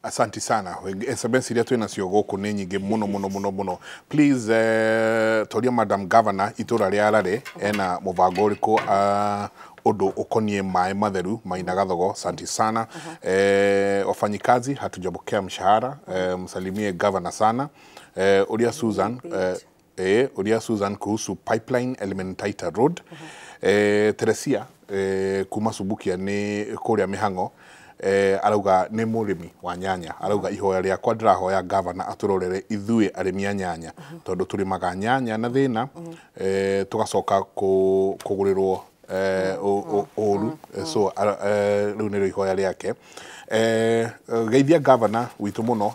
Asante sana. SMS iria twĩ nacio gũkũ nĩ nyingĩ mũno mũno mũno mũno. Please, toria Madam Governor itũra rĩa Rare ena mũbango ũrĩkũ ũndũ ũkoniĩ maĩ matheru Maina Gathogo. Asante sana. Wafanyikazi hatujapokea mshahara. Msalimie governor sana. Uria Susan Uria Susan kuhusu pipeline Elementaita Road. Teresia kuma Subukia nĩ kũrĩa mĩhang'o, arauga nĩ mũrĩmi wa nyanya, arauga ihoya rĩakwa ndĩrahoya gavana atũrorere ithuĩ arĩmi a nyanya, tondũ tũrĩmaga nyanya na thĩna, tũgacoka kũgũrĩrwo ũru. So rĩu nĩrĩo ihoya rĩake. Geithia gavana witũ mũno,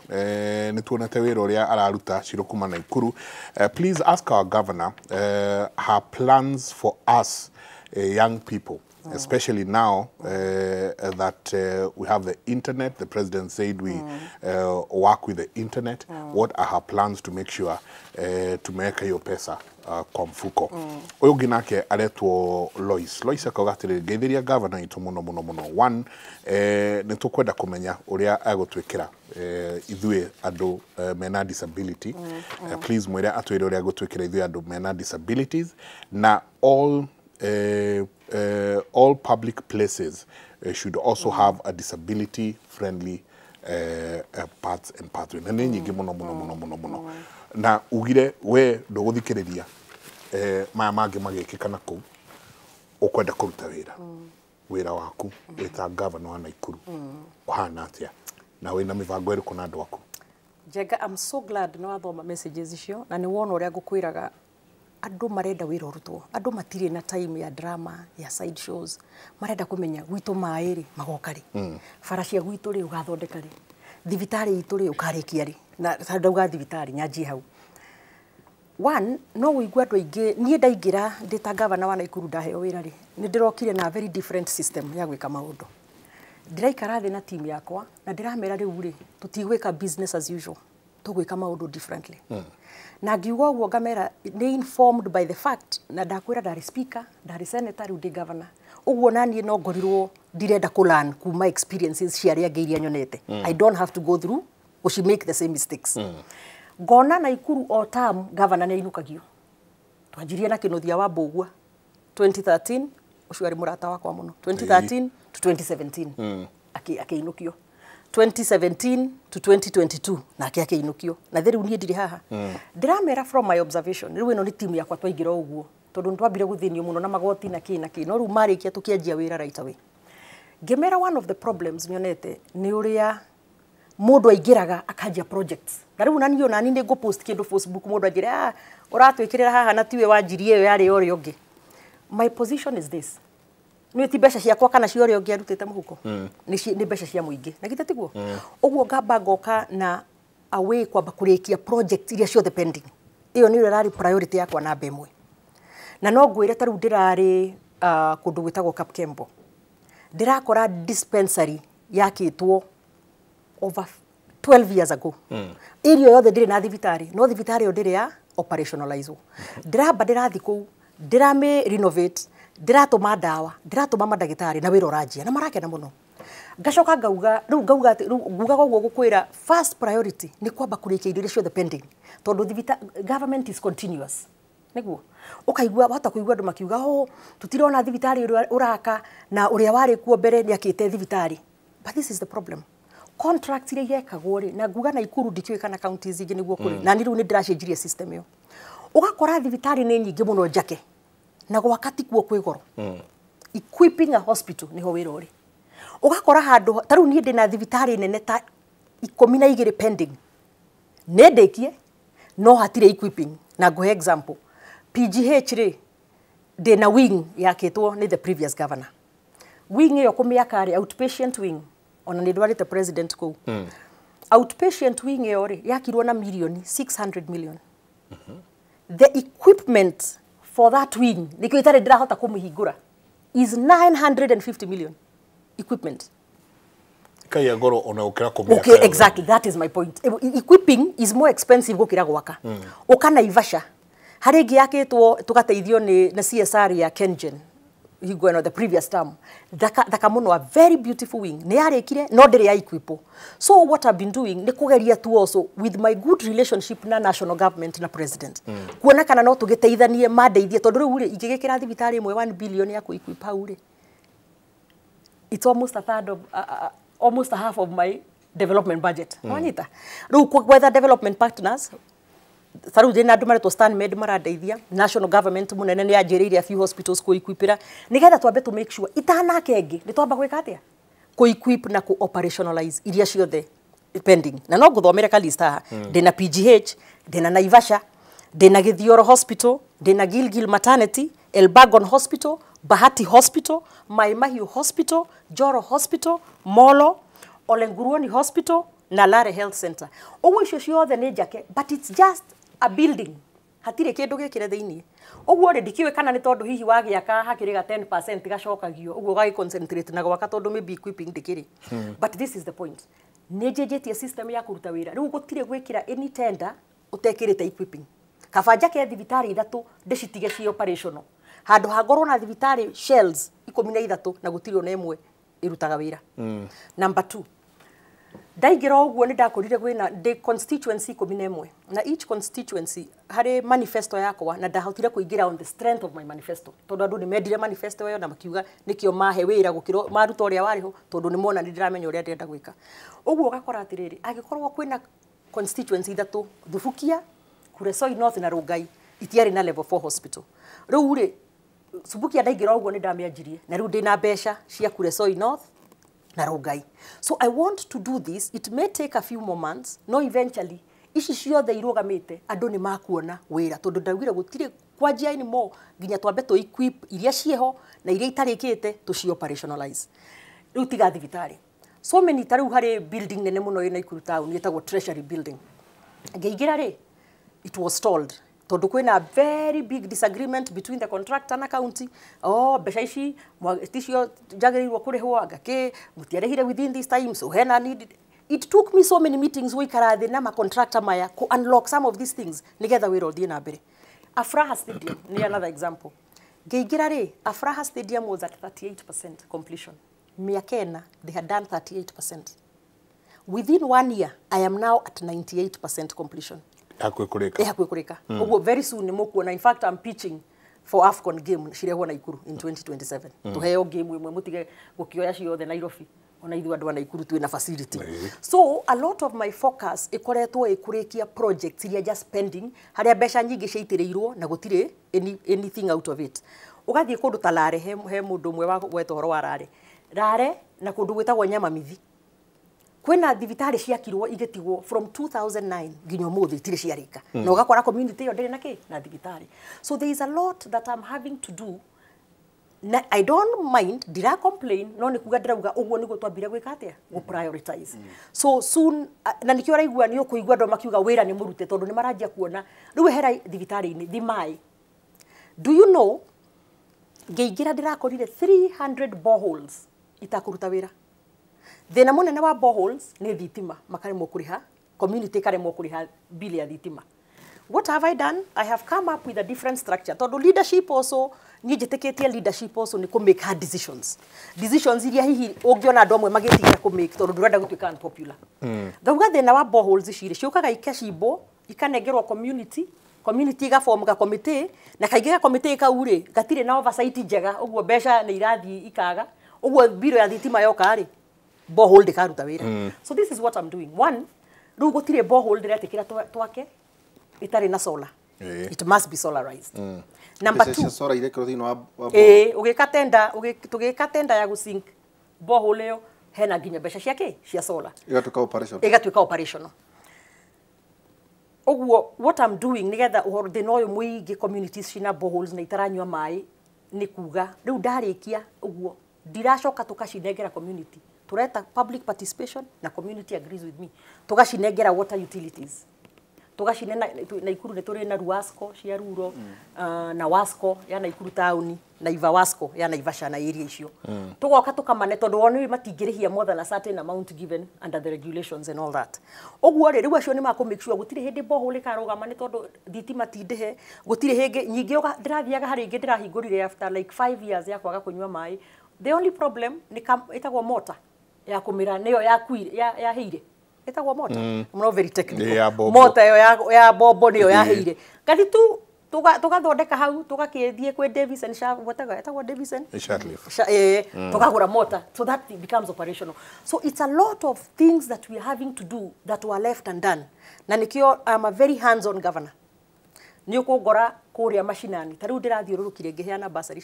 nĩ tuonete wĩra ũrĩa araruta Ciro kuma Naikuru. Please ask our governor her plans for us young people, especially now that we have the internet. The president said we work with the internet. What are her plans to make sure tumeweka hiyo pesa kwa mfuko? Ũyũ ũngĩ nake aretwo Lois. Lois akauga atĩrĩrĩ, ngeithĩria gavana itũ mũno mũno mũno. One, nĩ tũkwenda kũmenya ũrĩa egũtwĩkĩra ithuĩ andũ mena disability. Please mwĩre atwĩre ũrĩa egũtwĩkĩra ithuĩ andũ mena disabilities na all public places should also have a disability friendly paths and pathway. Na nĩ nyingĩ mũno mũno mũno mũno mũno, na ugire we ndũgũthikĩrĩria maya mangĩ magĩkĩka na kũu ũkwenda kũruta wĩra. Wĩra waku wĩta gavana wa Naikuru ũhana atĩa, na wĩna mĩbango ĩrĩkũ na andũ aku? Njenga, I'm so glad nĩ wathoma messages icio na nĩ wona ũrĩa ngũkwĩraga andũ marenda wĩra ũrutwo. Andũ matirĩ na time ya drama, ya side shows. Marenda kũmenya gwitũ maĩ rĩ magoka rĩ, bara cia gwitũ rĩ ũgathondeka rĩ, thibitarĩ itũ rĩ ũkarĩkia rĩ. Na ndauga thibitarĩ nyanjie hau. One, no wĩigue andũ aingĩ. Niĩ ndaingĩra ndĩ ta gavana wa Naikuru, ndaheo wĩra rĩ, nĩ ndĩrokire na very different system ya gwĩka maũndũ. Ndĩraikara thĩ na team yakwa na ndĩramera rĩu rĩ, tũtigwĩka business as usual, tũgwĩka maũndũ differently. Na ngiuga ũguo ngamera nĩ informed by the fact na ndakwĩra ndarĩ speaker, ndarĩ senator, rĩu ndĩ governor. Ũguo naniĩ no ngorirwo ndirenda kũ learn kuma experiences cia arĩa angĩ iria nyonete. I don't have to go through gũci make the same mistakes. Ngona Naikuru o term governor nĩ ainũkagio. Twanjirie na Kĩnuthia wa Mbũgua 2013, ũcio arĩ mũrata wakwa mũno, 2013 to 2017 akĩinũkio, 2017 to 2022 nake akĩinũkio, na thĩ rĩu niĩ ndirĩ haha. Ndĩramera from my observation, rĩu ĩno nĩ timu yakwa twaingĩra ũguo, tondũ nĩtwambire gũthĩnio mũno na magoti na kĩ na kĩ, no rĩu marĩkia tũkĩanjia wĩra right away. Ngĩmera one of the problems nyonete nĩ ũrĩa mũndũ aingĩraga akanjia projects, na rĩu na niĩ onani nĩ ngũ-post kĩndũ Facebook, mũndũ anjĩre, "Ah, ũratwĩkĩrĩra haha na tiwe wanjirie, ĩyo yarĩ ya ũrĩa ũngĩ." My position is this: nĩ ti mbeca ciakwa kana cia ũrĩa ũngĩ arutĩte mũhuko, nĩ mbeca cia mũingĩ, na githĩ tiguo ũguo? Ngamba ngoka na a way kwamba kũrĩkia project iria ciothe pending. Ĩyo nĩyo ĩrarĩ priority yakwa namba ĩmwe. Na no ngwĩre ta rĩu ndĩrarĩ kũndũ gwĩtagwo Kapkembo, ndĩrakora dispensary yakĩtwo over 12 years ago. Area yothe ndĩrĩ na thibitarĩ, no thibitarĩ ĩyo ndĩrĩ ya operationalize. Ndĩramba ndĩrathi kũu, ndĩramĩ renovate, ndĩratũma ndawa, ndĩratũma mandagĩtarĩ, na wĩra ũranjia na marakena mũno. Ngacoka ngauga rĩu, ngauga atĩ rĩu ngugaga ũguo gũkwĩra first priority nĩ kwamba kũrĩkia indo iria ciothe pending, tondũ government is continuous. Nĩguo ũkaigua wahota kũigua andũ makiuga, "Oh, tũtirona thibitarĩ ũrĩa ũraka na ũrĩa warĩ kuo mbere nĩ akĩte thibitarĩ." But this is the problem: contract iria irekagwo rĩ, na nguga Naikuru, ndikĩũĩ kana counties ingĩ nĩguo kũrĩ, na niĩ rĩu nĩ ndĩracenjirie system ĩyo. Ũgakora thibitarĩ nĩ nyingĩ mũno njake, na gwaka tikuo kwĩ goro. Equipping a hospital nĩho wĩra ũrĩ. Ũgakora handũ ta rĩu niĩ ndĩna thibitarĩ nene ta 12 pending, nĩ ndĩkie, no hatirĩ equipping. Na ngũhe example, PGH rĩ, ndĩna wing yakĩtwo nĩ the previous governor. Wing ĩyo kũmĩaka rĩ, outpatient wing, ona nĩ ndwarĩte president kũu. Outpatient wing ĩyo rĩ, yakirwo na mirioni 600 million. The equipment for that wing, nĩkĩo itarĩ ndĩrahota kũmĩhingũra, is 950 million equipment. Kaiya goro ona gũkĩra kũmĩaka. Okay, exactly, that is my point. Equipping is more expensive gũkĩra gwaka. Ũka Naivasha, harĩ ĩngĩ yakĩtwo tũgateithio nĩ na CSR ya Kengen. Hingo ĩno, the previous term, thaka thaka mũno, a very beautiful wing nĩ yarĩkire no ndĩrĩ ya equip. So what I've been doing nĩ kũgeria tu also with my good relationship na national government na president kuona kana no tũgĩteithanie mandeithie, tondũ rĩu rĩ ingĩgĩkĩra thibitarĩ ĩmwe 1 billion ya kũ equip hau rĩ, it's almost a third of almost a half of my development budget. Wanyita rĩu gwetha development partners, ta rĩu ndĩna andũ maretwo Stanmed marandeithia, national government mũnene nĩ anjĩrĩire a few hospitals kũ-equipĩra nĩgetha twambe to make sure itanake ĩngĩ nĩ twamba gwĩka atĩa, kũ-equip na kũ-operationalize iria ciothe pending. Na no ngũthomere ka list haha. Ndĩna PGH, ndĩna Naivasha, ndĩna Githioro Hospital, ndĩna Gilgil Maternity, Elbagon Hospital, Bahati Hospital, Mai Mahiu Hospital, Joro Hospital, Molo, Olenguruoni Hospital na Lare Health Center. Ũguo icio ciothe nĩ njake, but it's just a building, hatirĩ kĩndũ gĩkĩre thĩiniĩ. Ũguo rĩ, ndikĩũĩ kana nĩ tondũ hihi wagĩaka hakĩrĩ ga 10% gacokagio ũguo ũgagĩ concentrate na gwaka tondũ maybe equipping ndĩkĩrĩ. But this is the point, nĩ njenjetie system ya kũruta wĩra. Rĩu gũtirĩ gwĩkĩra any tender ũtekĩrĩte equipping. Kaba njake thibitarĩ ithatũ ndĩcitige ci operational handũ ha ngorwo na thibitarĩ shells 13 na gũtirĩ ona ĩmwe ĩrutaga wĩra. Number two, ndaingĩra ũguo nĩ ndakorire kwĩna ndĩ constituency 11 na each constituency harĩ manifesto yakwa, na ndahotire kũingĩra on the strength of my manifesto tondũ andũ nĩ mendire manifesto ĩyo na makiuga nĩkĩo mahe wĩra gũkĩra maruta ũrĩa warĩ ho, tondũ nĩ mona nĩ ndĩramenya ũrĩa ndĩrenda gwĩka. Ũguo ũgakora atĩrĩrĩ, angĩkorwo kwĩna constituency ithatũ, Thubukia, Kuresoi North na Rongai, itiarĩ na level 4 hospital. Rĩu rĩ, Subukia ndaingĩra ũguo nĩ ndamĩanjirie na rĩu ndĩna mbeca cia Kuresoi North na Rongai. So I want to do this. It may take a few more months, no eventually ici ciothe irũgamĩte andũ nĩ makuona wĩra, tondũ ndaugire gũtirĩ kwanjia anymore nginya twambe tũ equip iria ciĩho na iria itarĩkĩte tũci operationalize. Rĩu tiga thibitarĩ, so many, ta rĩu harĩ building nene mũno ĩ Naikuru town ĩtagwo Treasury Building. Ngĩingĩra rĩ, it was stalled tondũ kwĩna very big disagreement between the contractor na county. Oh, mbeca ici ticio njagĩrĩirwo kũrĩhwo, anga kĩ mũtiarĩhire within this time, so hena need. It took me so many meetings gũikara thĩ na macontractor maya ku unlock some of these things nĩgetha wĩra ũthiĩ na mbere. Afraha Stadium nĩ another example. Ngĩingĩra rĩ, Afraha Stadium was at 38% completion. Mĩaka ĩna they had done 38%. Within one year I am now at 98% completion. Hakuhĩ kũrĩka. Ĩ hakuhĩ kũrĩka. Ũguo very soon nĩ mũkuona. In fact, I'm pitching for AFCON game cirehwo Naikuru in 2027. Tuheo game ĩmwe, mũtige gũkĩoya ciothe Nairobi, ona ithuĩ andũ a Naikuru twĩna facility. So a lot of my focus ĩkoretwo ĩkũrĩkia projects iria just pending, harĩa mbeca nyingĩ ciaitĩrĩirwo na gũtirĩ anything out of it. Ũgathiĩ kũndũ ta Lare, he mũndũ ũmwe wa gweta ũhoro wa Rare, Rare na kũndũ gwĩtagwo Nyamamithi, kwĩna thibitarĩ ciakirwo igĩtigwo from 2009 nginya ũmũthĩ itirĩ ciarĩka, na ũgakora community ĩyo ndĩrĩ na kĩ na thibitarĩ. So there is a lot that I'm having to do na I don't mind, ndira complain, no nĩ kuga ndĩrauga ũguo nĩguo twambire gwĩka atĩa, gũ prioritize. So soon na nĩkĩo ũraigua nĩ ũkũigua andũ makiuga wĩra nĩ mũrute, tondũ nĩ maranjia kuona rĩu hera thibitarĩ-inĩ thimai. Do you know, ngĩingĩra ndĩrakorire 300 boreholes itakũruta wĩra. Thĩna mũnene wa boreholes nĩ thitima, makaremwo kũrĩha, community ĩkaremwo kũrĩha bill ya thitima. What have I done? I have come up with a different structure, tondũ leadership also, niĩ njĩtĩkĩtie leadership also nĩ kũ make hard decisions, decisions iria hihi ũngĩona andũ amwe magĩtigĩra kũ make tondũ ndũrenda gũtuĩka unpopular. Ngauga thĩna wa boreholes ici rĩ, ciũkaga ikacimbo ikanengerwo community, community igaform ga committee, na kaingĩ ga committee kau rĩ gatirĩ na oversight njega, ũguo mbeca nĩ irathiĩ ikaga, ũguo mbiro ya thitima yoka rĩ, borehole ndĩkaruta wĩra. So this is what I'm doing. One, rĩu gũtirĩ borehole ndĩretĩkĩra twake ĩtarĩ na solar. It must be solarized. Number Mbeca two, cia solar irekĩrwo thĩinĩ wa ĩĩ, ũgĩka tenda, tũgĩka tenda ya gũsink borehole ĩyo, hena nginya mbeca cia kĩ cia solar. Ĩgatuĩka operation. Ĩgatuĩka operational. Ũguo what I'm doing nĩgetha ũhoro thĩna ũyũ mũingĩ communities cina boreholes na itaranyua maĩ, nĩ kuga rĩu ndarĩkia ũguo ndiracoka tũkacinengera community, tũreta public participation na community agrees with me, tũgacinengera water utilities. Tugacine na Naikuru nĩ tũrĩ na Ruasco cia Ruro, na Wasco ya Naikuru taũni, na Iva Wasco ya Naivasha na area icio. Tugoka tukamane tondũ wone matingĩrĩhia more than a certain amount given under the regulations and all that. Ũguo rĩ, rĩu acio nĩ makũ make sure gũtirĩ hĩndĩ borehole ĩkarũgama nĩ tondũ thitima ti ndĩhe, gũtirĩ hĩngĩ nyingĩ ndĩrathiaga harĩ ingĩ ndĩrahingũrire after like 5 years ya kwaga kũnyua maĩ. The only problem nĩ ĩtagwo mota ya kũmĩra nĩyo yakuire yahĩire. Ĩtagwo mota. I'm not very technical. Ya bombo. Mota ĩyo ya bombo nĩyo yahĩire. Gathi tu tugathondeka hau tugakĩthiĩ kwĩ Davis and Sharp, whatever ĩtagwo Davis and Shartliff. Tukagũra mota so that it becomes operational. So it's a lot of things that we are having to do that were left undone. Na nikio I'm a very hands-on governor. Nĩ ũkũngora kũrĩa mashinani ta rĩu ndĩrathiũrũrũkire ngĩheana basari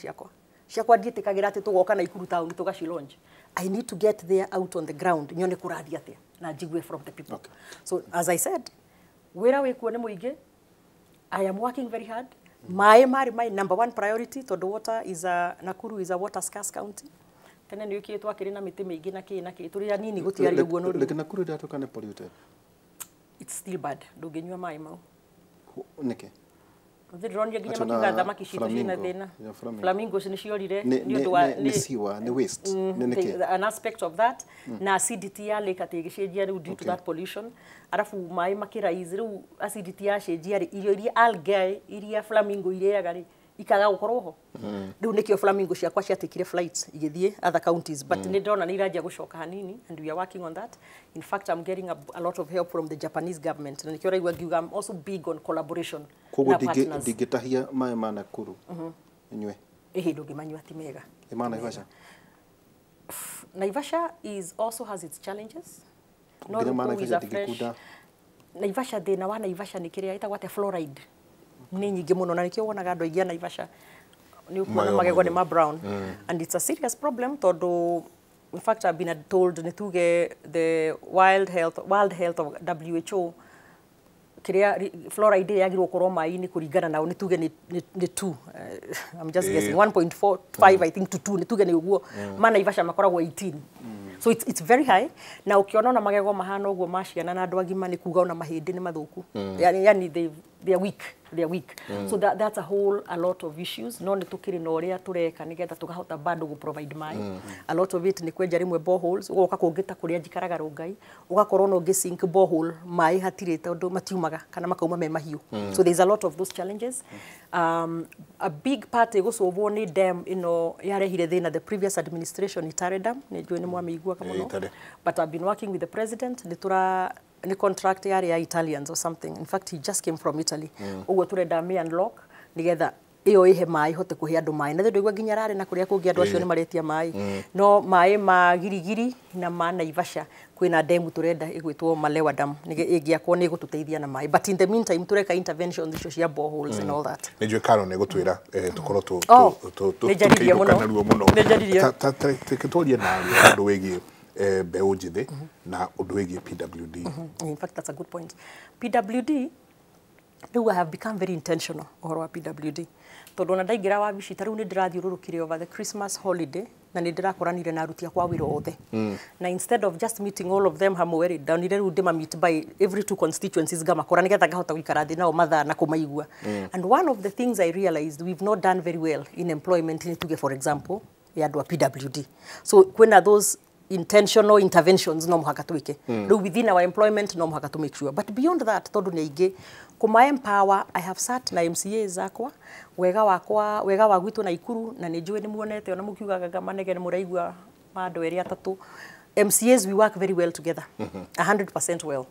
ciakwa ndiĩtĩkagĩra atĩ tũgoka Naikuru town tũgaci launch. I need to get there out on the ground nyone kũrathiĩ atĩa na njigue from the people. Okay. So as I said, wĩra wĩkuo nĩ mũingĩ. I am working very hard. Maĩ marĩ my number one priority tondũ water is a Nakuru is a water scarce county. Tene nĩ ũkĩĩ twakĩrĩ na mĩtĩ mĩingĩ na kĩ na kĩ tũrĩ anini gũtiarĩ ũguo no rĩu. Lake Nakuru ĩratuĩka nĩ polluted. It's still bad. Ndũngĩnyua maĩ mau. Nĩkĩ? Ndĩronire nginya Acho na makiuga thamaki citũ ciĩna flamingo. thĩna. Ya flamingo. Flamingos nĩ ciorire Nĩ nĩ ũndũ wa nĩ sewer, nĩ waste, nĩ nĩkĩ? An aspect of that na acidity ya lake atĩ ĩgĩcenjia rĩu due to Okay. that pollution, arabu maĩ makĩraise rĩu acidity yacenjia rĩ, irio iria algae iria flamingo irĩaga rĩ ikaga gũkorwo ho. Rĩu nĩkĩo flamingo ciakwa ciatekire flights igĩthiĩ other counties, but nĩ ndĩrona nĩ iranjia gũcoka hanini and we are working on that. In fact, I'm getting a lot of help from the Japanese government na nĩkĩo ũraigua ngiuga I'm also big on collaboration Koguo na partners. ndingĩtahia maĩ ma Nakuru nyue. Ĩhĩ, ndũngĩmanyua, ti mega. Ĩ ma Naivasha? Naivasha is also has its challenges. No Nginya ma rĩu kũu is Naivasha a fresh. ndingĩkunda. Naivasha, thĩna wa Naivasha nĩ kĩrĩa ĩtagwo atĩa, fluoride nĩ nyingĩ mũno na nĩkĩo wonaga andũ aingĩ a Naivasha nĩ ũkuona Magego magego nĩ mairũ. ma brown, and it's a serious problem tondũ in fact I've been told nĩ tuge the Wild Health World Health of WHO kĩrĩa fluoride ĩrĩa yagĩrĩirwo gũkorwo maĩ-inĩ kũringana nao nĩ tuge nĩ 2, I'm just guessing, 1.45 I think to 2, nĩ tuge nĩ ũguo. Ma Naivasha makoragwo 18, so it's very high. Na ũkĩona ona magego mahana ũguo ma ciana na andũ agima nĩ kuga ona mahĩndĩ nĩ mathũku, yani they are weak, they are weak. So that's a whole a lot of issues. No nĩ tũkĩrĩ na ũrĩa tũreka nĩgetha tũkahota bado gũ provide maĩ. A lot of it nĩ kwenja rĩmwe boreholes, ũgoka kũngĩ ta kũrĩa njikaraga Rongai ũgakorwo no ũngĩ sink borehole maĩ hatirĩ tondũ matiumaga kana makauma me mahiũ. So there's a lot of those challenges. A big part ĩgũcũvwo nĩ dam ĩno yarehire thĩna the previous administration, Itare Dam, nĩ njũĩ nĩ mwamĩiguaga mũno. Itare. But I've been working with the president, nĩ tũra nĩ contract yarĩ ya Italians or something. In fact, he just came from Italy. Ũguo tũrenda me unlock nĩgetha ĩyo ĩhe maĩ hote kũhe andũ maĩ na ndũigua nginya rarĩ na kũrĩa kũngĩ andũ acio nĩ maretia maĩ no maĩ ma Girigiri na ma Naivasha kwĩna demu tũrenda ĩgwĩtwo Malewa Dam ĩngĩakwo nĩ ĩgũtũteithia na maĩ, but in the meantime tũreka interventions icio cia boreholes and all that. Nĩ njũĩ Karo nĩ gũtwĩra tũkorwo Oh, nĩ njaririe mũno. tũkĩinũka naruo mũno. Nĩ njaririe. Reke twarie nawe ũndũ wĩgiĩ mbeũ njĩthĩ na ũndũ wĩgiĩ PWD. In fact, that's a good point. PWD, rĩu I have become very intentional ũhoro wa PWD tondũ ona ndaingĩra wabici ta rĩu nĩ ndĩrathiũrũrũkire over the Christmas holiday na nĩ ndĩrakoranire na aruti akwa wĩra othe, na instead of just meeting all of them hamwe rĩ, ndonire rĩu ndĩma meet by every two constituencies ngamakora nĩgetha ngahota gũikara thĩ nao mathaa na kũmaigua. And one of the things I realized we've not done very well in employment nĩ tuge for example ya andũ a PWD. So kwĩna those intentional interventions no mũhaka twĩke rĩu within our employment, no mũhaka to make sure. But beyond that, tondũ nĩ aingĩ kũma empower, I have sat na MCAs akwa wega wakwa wega wa gwitũ Naikuru na nĩ njũĩ nĩ muonete ona mũkiugaga manege nĩ mũraigua ma andũ erĩ atatũ. MCAs, we work very well together, 100% well,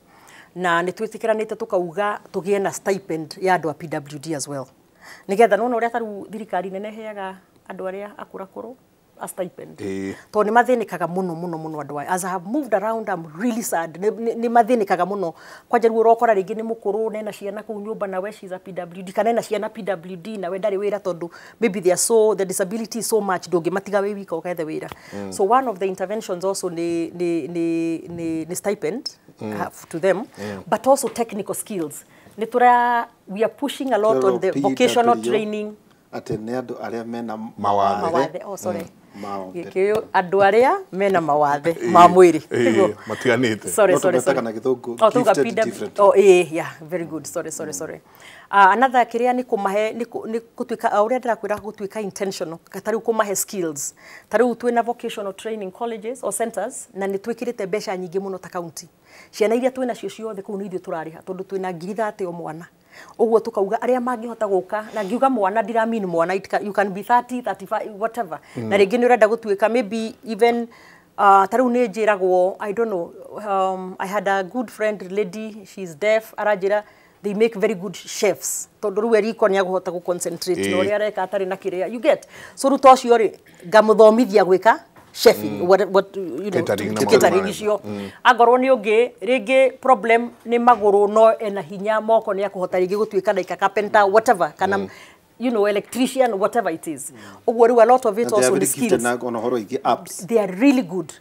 na nĩ twĩtĩkĩranĩte tũkauga tũgĩe na stipend ya andũ a PWD as well nĩgetha nona ũrĩa tarĩu thirikari nene ĩheaga andũ arĩa akũrakũrũ a stipend, tondũ nĩ mathĩnĩkaga mũno mũno mũno andũ aya. As I have moved around, I'm really sad. Nĩ mathĩnĩkaga mũno kwanja rĩu ũrokora rĩngĩ nĩ mũkũrũ nena ciana kũu nyũmba nawe she's a PWD kana ena ciana PWD nawe ndarĩ wĩra tondũ maybe they are so the disability is so much ndũngĩmatiga wĩ wika ũgethe wĩra. So one of the interventions also nĩ stipend to them, but also technical skills. Nĩ tũra we are pushing a lot on the vocational PW, training. Atĩ nĩ andũ arĩa mena Mawathe. Mawathe, oh sorry. Gĩkũyũ andũ arĩa mena mawathe ma mwĩrĩ. Ĩĩ, matiganĩte. Sorry, No sorry, tũmetaga sorry. na Gĩthũngũ, Oh, tuga gifted PW. differently. Oh, yeah, very good. Sorry, sorry, sorry. Another kĩrĩa nĩ kũmahe nĩ gũtuĩka ũrĩa ndĩrakwĩra gũtuĩka intentional, ta rĩu kũmahe skills. Ta rĩu twĩna vocational training colleges or centers na nĩ twĩkĩrĩte mbeca nyingĩ mũno ta county. Ciana iria twĩna cio ciothe kũu nĩ ithuĩ tũrarĩha tondũ twĩna 30,000 o mwana. Ũguo tukauga arĩa mangĩhota gũka na ngiuga mwana ndiramean mwana, you can be 30, 35, whatever. Na rĩngĩ nĩ ũrenda gũtuĩka maybe even ta rĩu nĩ njĩragwo, I don't know, I had a good friend lady, she's deaf, aranjĩra they make very good chefs tondũ rĩu eriko nĩ agũhota gũ concentrate na ũrĩa areka atarĩ na kĩrĩa, you get. So rĩu ta ũcio rĩ ngamũthomithia gwĩka chefing, what you know, Catering na maũndũ catering marĩa. icio. Angorwo nĩ ũngĩ rĩngĩ problem nĩ magũrũ no ena hinya moko nĩ akũhota rĩngĩ gũtuĩka like a carpenter, whatever, kana you know, electrician, whatever it is. Ũguo rĩu a lot of it Na they are also very nĩ gifted skills. na ona ũhoro wĩgiĩ apps. They are really good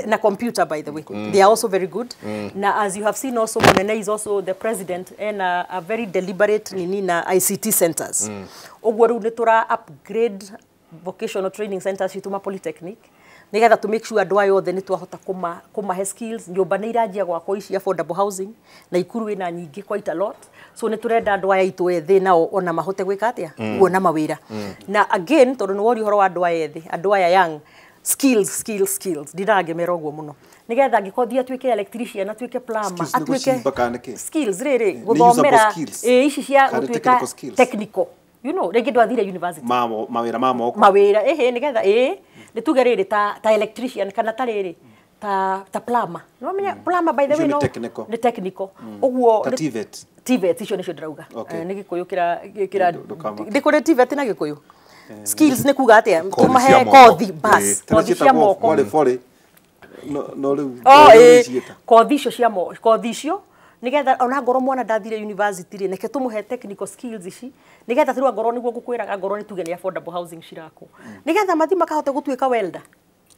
na computer, by the way. They are also very good. Na as you have seen also, Munene is also the president and a very deliberate nini na ICT centers. Ũguo rĩu nĩ tũra upgrade vocational training centers citũ ma polytechnic nigetha to make sure andũ aya othe nĩ twahota kũmahe skills. Nyũmba nĩ iranjia gwakwo ici affordable housing na Ikuru ĩna nyingĩ, quite a lot. So nĩ tũrenda andũ aya aitũ ethĩ nao ona mahote gwĩka atĩa, kuona mawĩra. Na again, tondũ nĩ woria ũhoro wa andũ aya ethĩ, andũ aya young, skills, skills, skills, ndirangĩmera ũguo mũno nigetha angĩkorwo thiĩ atuĩke electrician, atuĩke plumber, Skills nĩ atuĩke gũcimba kana nĩkĩ? Skills rĩrĩ Nĩ gũthomera usable skills. ĩ ici cia Kana gũtuĩka technical skills. Technical, you know, rĩngĩ ndwathire university. Mawĩra ma moko. Mawĩra ĩhĩ nĩgetha ĩ nĩ tuge rĩrĩ ta electrician kana ta rĩrĩ ta plumber, nĩwamenya plumber, by the Icio way, nĩ no technical. Nĩ technical ũguo. Ta TVET. TVET icio nĩcio ndĩrauga. Okay. Nĩ gĩkũyũ kĩra Ndũkamake. nĩ kũrĩ TVET na gĩkũyũ skills nĩ kuga atĩa? Kothi Tũmahe cia moko. kothi bas. Ĩĩ. Kothi cia moko. Forĩ forĩ no rĩu Oh, rĩu ĩ ciĩta. Kothi icio cia mo kothi icio nigetha ona ngorwo mwana ndathire university rĩ, reke tũmũhe technical skills ici nigetha rĩu angorwo nĩguo ngũkwĩraga, ngorwo nĩ tuge nĩ affordable housing cirakwo nigetha mathi makahota gũtuĩka welder.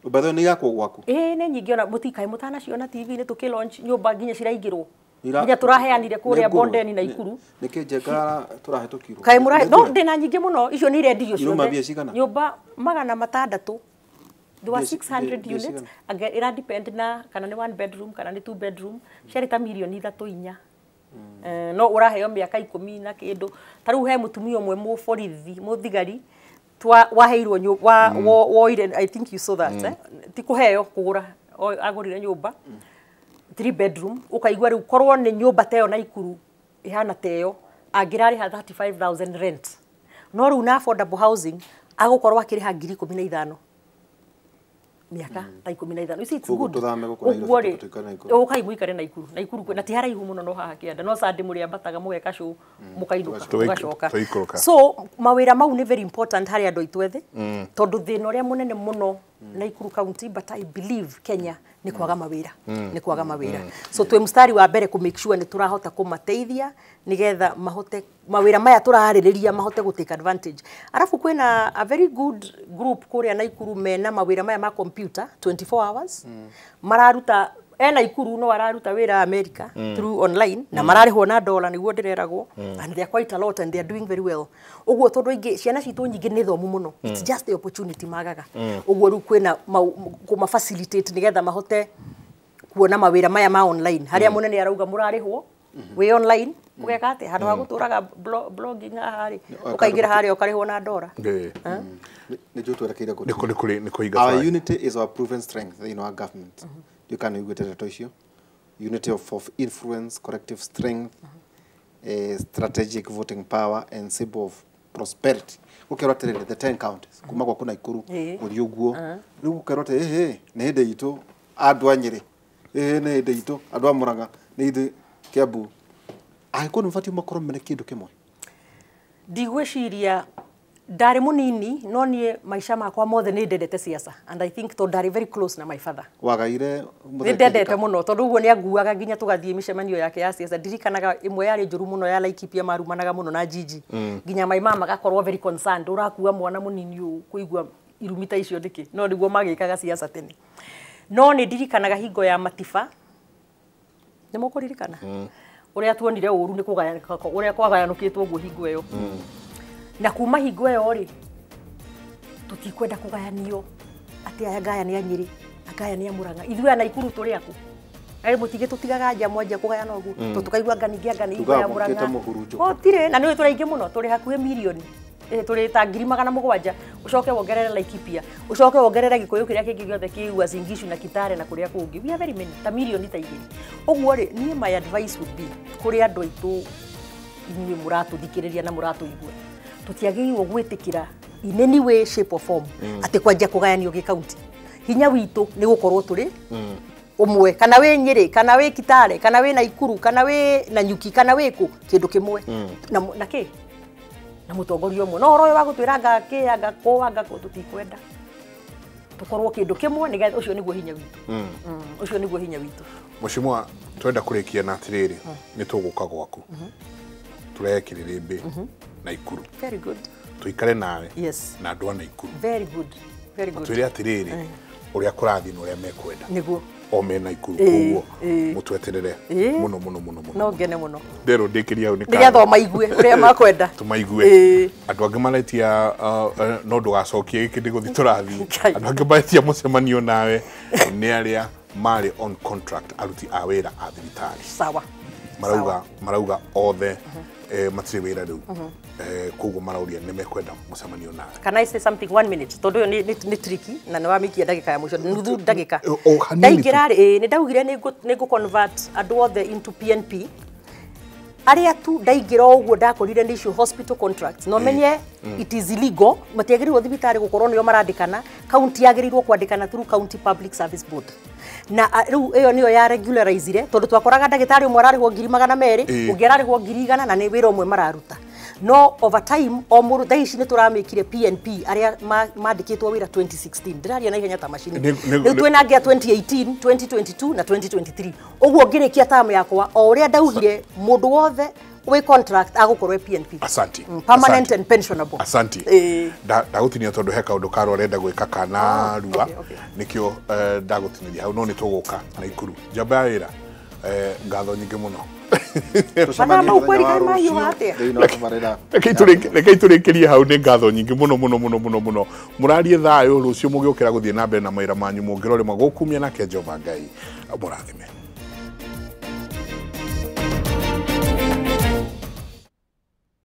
By the way, nĩ igakwo gwaku? Ĩĩ, nĩ nyingĩ, ona mũtikaĩ mũtanaciona TV-inĩ tũkĩ launch nyũmba nginya ciraingĩrwo, Ira- nginya tũraheanire kũrĩa Nĩ ngũrwe. Bondeni na Ikuru. Nĩkĩ njenga tũrahĩtũkirwo? Kaĩ mũrahe Nĩ no ngũrwe? ndĩna nyingĩ mũno, icio nĩ irendirio Iruma ciothe. mbia cigana? Nyũmba 600. There were 600 Mbia units. cigana? Again, ira depend na kana nĩ one bedroom kana nĩ two bedroom, ciarĩ ta mirioni 3, 4. No ũraheo mĩaka 10 na kĩndũ. Ta rĩu he mũtumia ũmwe mũborithi mũthigari twa waheirwo wa woire, I think you saw that, eh? Ti kũheo, kũgũra. Agũrire nyũmba three bedroom, ũkaigua rĩu korwo nĩ nyũmba ta ĩyo na Ikuru ĩhana ta ĩyo angĩrarĩha 35,000 rent, no rĩu na affordable housing agũkorwo akĩrĩha 15,000 mĩaka ta 15. You see, it's Koguo good. tũthame gũkũ Nairobi Ũguo rĩ, tũtuĩke Naikuru. ũkai mũikare Naikuru. Naikuru na ti haraihu mũno, no haha kĩanda no Sunday mũrĩambataga mũgeka show mũkainũka mũgacoka. Tũgaikũrũka. So mawĩra mau nĩ very important harĩ andũ aitũ ethĩ tondũ thĩna ũrĩa mũnene mũno Naikuru County, but I believe Kenya, nĩ kwaga mawĩra, nĩ kwaga mawĩra. So twĩ mstari wa mbere kũ make sure nĩ tũrahota kũmateithia nĩgetha mahote mawĩra maya tũrarĩrĩria mahote gũ take advantage. Arabu kwĩna a very good group kũrĩa Naikuru mena mawĩra maya ma computer 24 hours mararuta ena Ikuru, no araruta wĩra America through online na mararĩhwo na dollar nĩguo ndĩreragwo, and they are quite a lot and they are doing very well. Ũguo tondũ aingĩ ciana citũ nyingĩ nĩ thomu mũno, it's just the opportunity magaga. Ũguo rĩu kwĩna kũma facilitate nĩgetha mahote kuona mawĩra maya ma online harĩa mũnene arauga mũrarĩhwo wĩ online ũgeka atĩa handũ ha gũtũraga blogging haha rĩ, ũkaingĩra harĩa ũkarĩhwo na ndora. Ĩĩ. Nĩ njũĩ twerekeire kũ. Nĩ kũhinga Our cai. unity is our proven strength thĩinĩ wa government. Ndiũĩ kana nĩ ũiguĩte ndeto icio. Unity of influence, collective strength, strategic voting power and symbol of prosperity. Gũkerwo atĩrĩrĩ, the 10 counties kuma gwaku Naikuru gũthiĩ ũguo, rĩu gũkerwo atĩ ĩhĩ nĩ hĩndĩ itũ andũ a Nyĩrĩ, ĩhĩ nĩ hĩndĩ itũ andũ a Mũrang'a, nĩ ithuĩ Kiambu, angĩkorwo nĩ mabatiĩ makorwo mene kĩndũ kĩmwe. Ndigwĩciria ndarĩ mũnini, no niĩ maica makwa mothe nĩ ndendete siasa and I think tondũ ndarĩ very close na my father. Wagaire? Nĩ ndendete mũno tondũ ũguo nĩ anguaga nginya tũgathiĩ mĩcemanio yake ya siasa. Ndirikanaga ĩmwe yarĩ njũru mũno ya Laikipia, marumanaga mũno na Jiji nginya my mama agakorwo very concerned, ũrakua mwana mũnini ũũ kũigua irumi ta icio nĩkĩ? No nĩguo magĩkaga siasa tene. No nĩ ndirikanaga hingo ya Matiba, nĩ mũkũririkana ũrĩa tuonire ũru nĩ kũgayanĩka ũrĩa kwagayanũkĩtwo ũguo hingo ĩyo, na kuma hingo ĩyo rĩ tũtikwenda kũgayanio. Atĩ aya ngaya nĩ a Nyĩrĩ, angaya nĩ a Mũrang'a, ithuĩ a Naikuru tũrĩ akũ? Arĩ mũtige tũtigaga nja mwanjia kũgayana ũguo, tũkaigua anga ningĩ anga nĩ Tugaga ya mũkĩte Mũrang'a. Mũhurunjũko. Gũtirĩ, na nĩ tũrĩ aingĩ mũno, tũrĩ hakuhĩ mirioni. Tũrĩ ta 700,000, ũcoke wongerere Laikipia, ũcoke wongerere Gĩkũyũ kĩrĩa kĩngĩ gĩothe kĩ Uasin Gishu na Kitale na kũrĩa kũngĩ. We are very many, ta mirioni ta 2. Ũguo rĩ, niĩ my advice would be kũrĩ andũ aitũ inyuĩ mũratũthikĩrĩria na mũratũigua, tũtiagĩrĩirwo gwĩtĩkĩra in any way, shape or form atĩ kwanjia kũgayanio gĩ-county. Hinya witũ nĩ gũkorwo tũrĩ ũmwe, kana wĩ Nyĩrĩ, kana wĩ Kitale, kana wĩ Naikuru, kana wĩ Nanyuki, kana wĩ kũ, kĩndũ kĩmwe na kĩ na mũtongoria ũmwe. No ũhoro ũyũ wa gũtwĩra anga kĩ anga kũ anga kũ, tũtikwenda tũkorwo kĩndũ kĩmwe, nĩgetha ũcio nĩguo hinya witũ. Ũcio nĩguo hinya witũ. Mheshimiwa, twenda kũrĩkia na atĩrĩrĩ, nĩ tũgũka gwaku tũrehe kĩrĩrĩmbĩ Naikuru. Very good. Tũikare nawe Yes. na andũ a Naikuru. Very good, very good. Twĩre atĩrĩrĩ, ũrĩa kũrathiĩ na ũrĩa mekwenda Nĩguo o me Naikuru. Ĩĩ, Koguo ĩĩ. mũtweterere Ĩĩ. mũno mũno mũno mũno. No ngene mũno. Nderwo ndĩkĩria hau nĩ nĩgetha maigue ũrĩa makwenda. Tũmaigue. Ĩĩ. Andũ angĩ maretia no ndũgacokie gĩkĩ ndĩgũthiĩ tũrathiĩ. Ngai. Andũ angĩ maretia mũcemanio nawe nĩ arĩa marĩ on contract, aruti a wĩra a thibitarĩ. Sawa. Marauga othe matirĩ wĩra rĩu, koguo marauria nĩ mekwenda mũcemanio nawe. Can I say something one minute? Tondũ ũyũ nĩ tricky na nĩ wamĩikia ndagĩka ya mũico, nuthu ndagĩka. O hanini tu. Ndaingĩra rĩ, nĩ ndaugire nĩ ngũ convert andũ othe into PNP. Arĩa tu ndaingĩra o ũguo ndakorire nĩ icio hospital contracts, no menye it is illegal. Matiagĩrĩirwo thibitarĩ gũkorwo nĩo marandĩkana. County yagĩrĩirwo kwandĩkana through County Public Service Board, na rĩu ĩyo nĩyo ya regularizire, tondũ twakoraga ndagĩtarĩ ũmwe ararĩhwo 200,000, ũngĩ ararĩhwo 100,000, na nĩ wĩra ũmwe mararuta. No over time o mũndũ thaa ici nĩ tũramĩkire PNP arĩa mandĩkĩtwo wĩra 2016. Ndĩraria na ihenya ta macini. Rĩu twĩna angĩ a 2018, 2022 na 2023. Ũguo ngĩrĩkia term yakwa, o ũrĩa ndaugire, mũndũ wothe wĩ contract agũkorwo e PNP. Asante. Permanent Asante. and pensionable. Asante. Ĩĩ. Ndagũtinia tondũ he kaũndũ karo arenda gwĩka kana rua. Okay. Nĩkĩo ndagũtinĩria hau, no nĩ tũgũka Naikuru njamba ya wĩra. Ngatho nyingĩ mũno. Tũcemanie Mathaa mau mũthenya kweri wa kaĩ mahiũha rũciũ atĩa? thĩinĩ wa tabarĩra. Rekei tũrĩkĩrie hau. Nĩ ngatho nyingĩ mũno mũno mũno mũno mũno. Mũrarie thayũ rũciũ mũgĩũkĩra gũthiĩ na mbere na mawĩra manyu, mũngĩrorĩma gũkumia nake Jehova Ngai mũrathime.